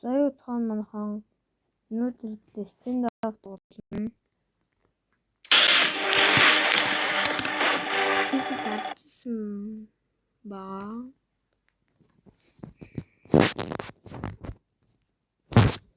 За юу цаана манайхан өнөөдөр Standoff тоглоно. Биз даржсан баа.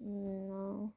No.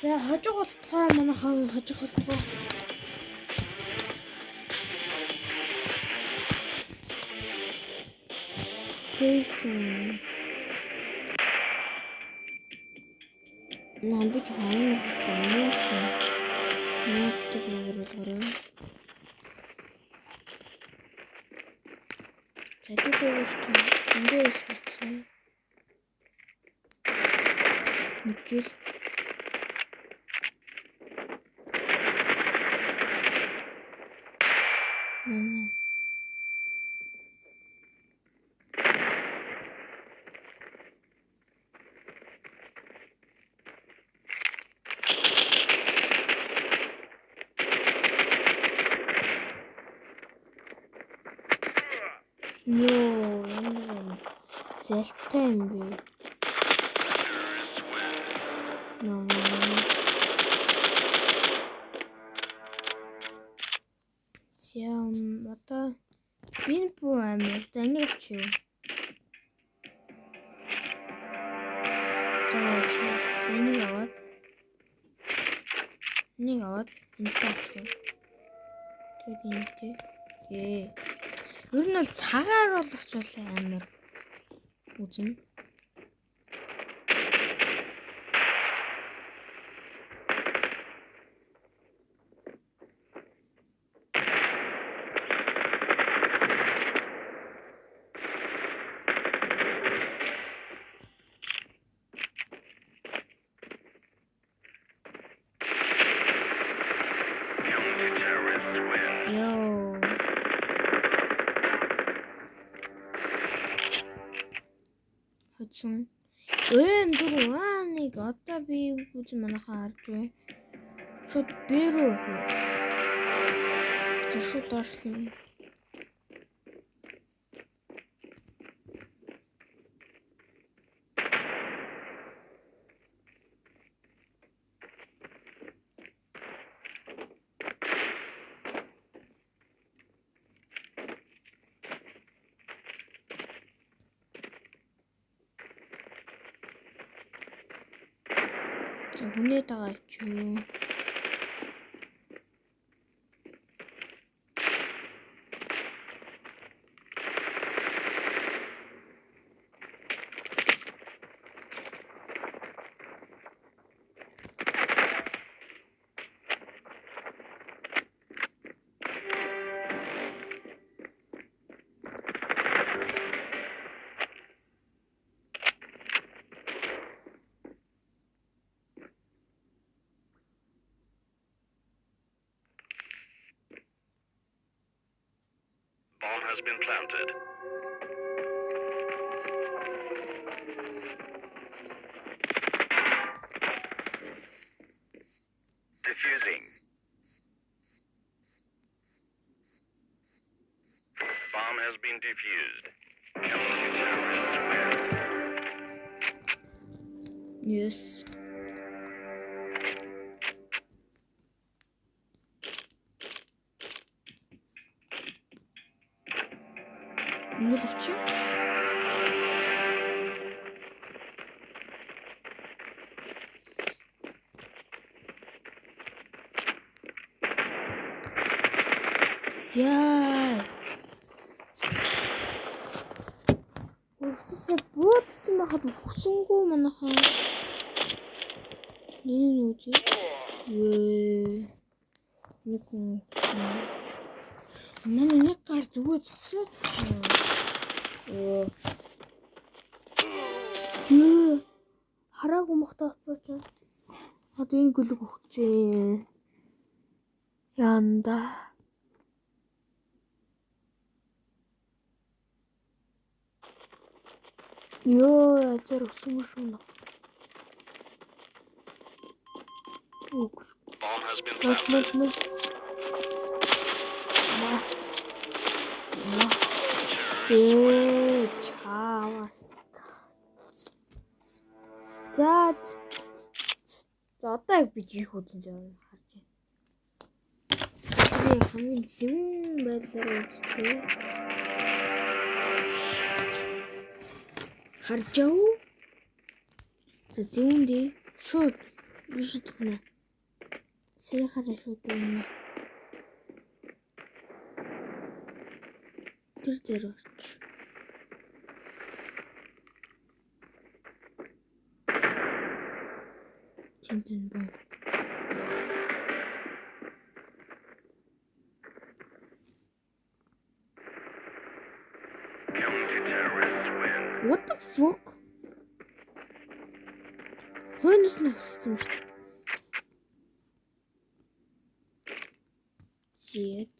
За хожиг болтугай манайхан хожиг болтугай. Пэйсэн. Наа би ч хаяа таа. Наадаг нагруулгараа. За дүүгээс эндээс харсан. Никэл. Йоо, ямар залтай юм бэ? No, no, no. За, одоо энэ бүх амар замирч юу? За, энийг аваад энийг аваад энэтэй авчих. Тэгээд энэтэй. Ер нь бол цагаар болгоч бол амар үзнэ. Йоо. Хоцсон. Эм дөрөв аа нэг одоо би үгүй манайхан харж байна. Шууд Б рүү өгье. За шууд доошлоо. За хүнээ дагаа авчив. Bomb has been planted. Diffusing. Bomb has been defused. Counter-terrorists win. Yes. Ингээд авчих. Яа. Өстөсөө буудсан байхад өгсөнгүү манайхан. Энэ юу чи? Нэг хүн. Манай нэг гар зүгээр зогсоод. Юу? Хараагүй мохтой апууч. Одоо энэ гөлөг өгчээ. Янда. Йоо, зэр өсөн шүү нэ. Bomb has been Нос planted. нос нос. Ма. Ма. Ээ, чаавас. За. За одоо яг би жих үзэн зав харж байна. Би хамгийн зөв байдлаар үзчихье. Харж яв. За зөв дээ. Шууд биш тохно. Сая хараа шууд юм. Тэр дээр орч. Тэнтэн боо. Counter-terrorists win. What the fuck? Хойноос нь авсан юм шүү дээ. Зэт.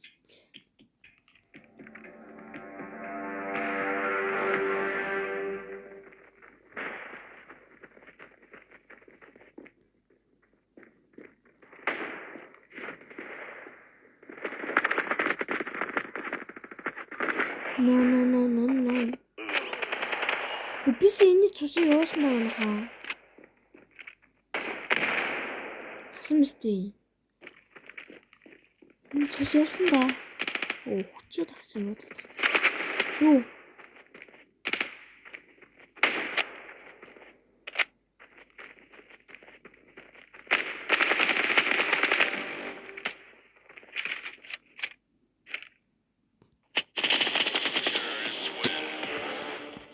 No no no no no. Бис энэ цусыг явуулсан аа хаа. Хасан мэт. Энэ цус явсан да. Оо хүчээд авсан юм уу? Юу? Terrorists win.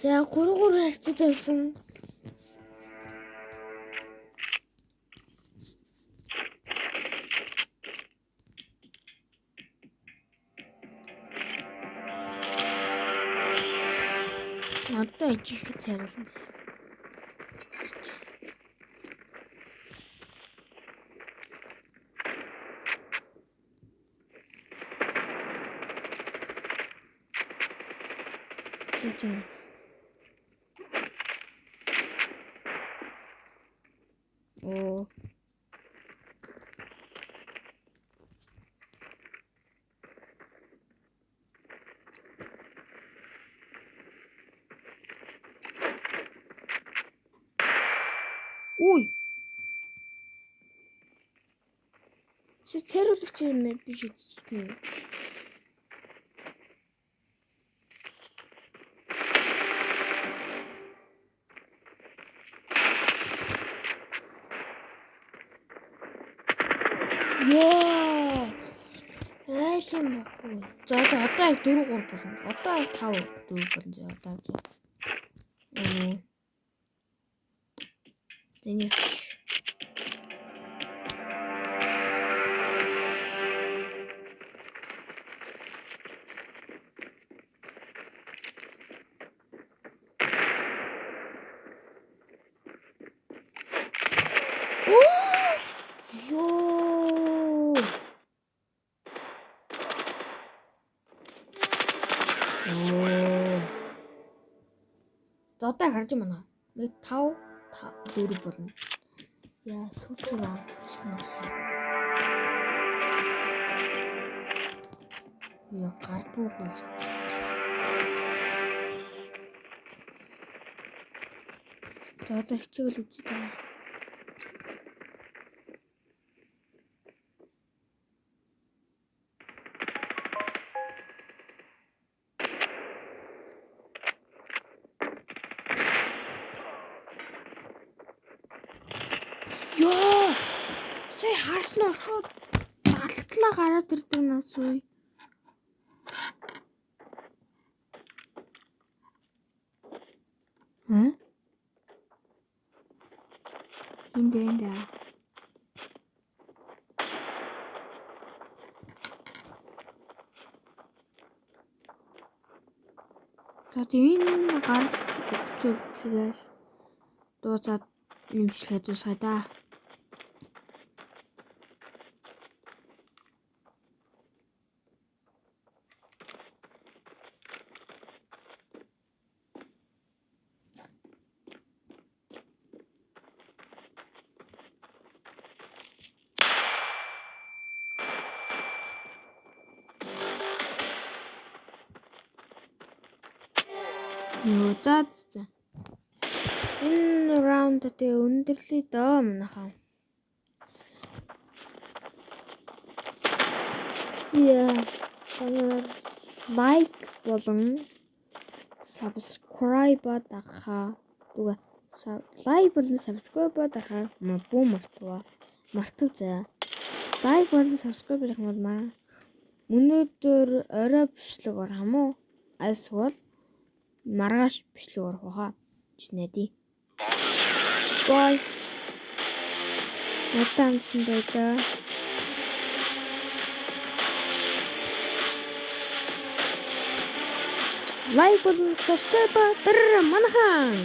За 3-3 харьцаад явсан. Одоо ихэхэд цайруулсан. Харж байна. Яаж юм? Оо. Үй. Чи цайруулагч юм биш үү? Яа. Айлын бохоо. За за одоо яг 4 3 болно. Одоо яг 5 4 болно. За одоо за. Оо. Зэний. Йоо. Оо. За одоо харж байна. Нэг 5 4 болно. Яа, сүүлчийн раунд чинь. Яа, гар буугүй. За одоо хичээл үзье та. Йоо! Сая харсан уу шууд далтлаа гараад ирдэг нас үе. Хэ? Энд энд. За энэ гарал өгчөөл тэгэл дуусаад нэмшлээ дуусгаа да. Йоо, за за. Энэ раунд тэгээ өндөрлөе дөө манайхаа. Яа, танаар лайк болон subscribe дарахаа. Түгэ лайк болон subscribe дарахаа бүү мартваа. Мартав заа. Лайк болон subscribe дарах юм бол манай өнөөдөр орой бичлэг орох юм уу? Альсвал маргааш бичлэг орох баха. Чинэди. Bye. Надад амжсан байлаа. Лайк болон subscribe дараарай манайхан.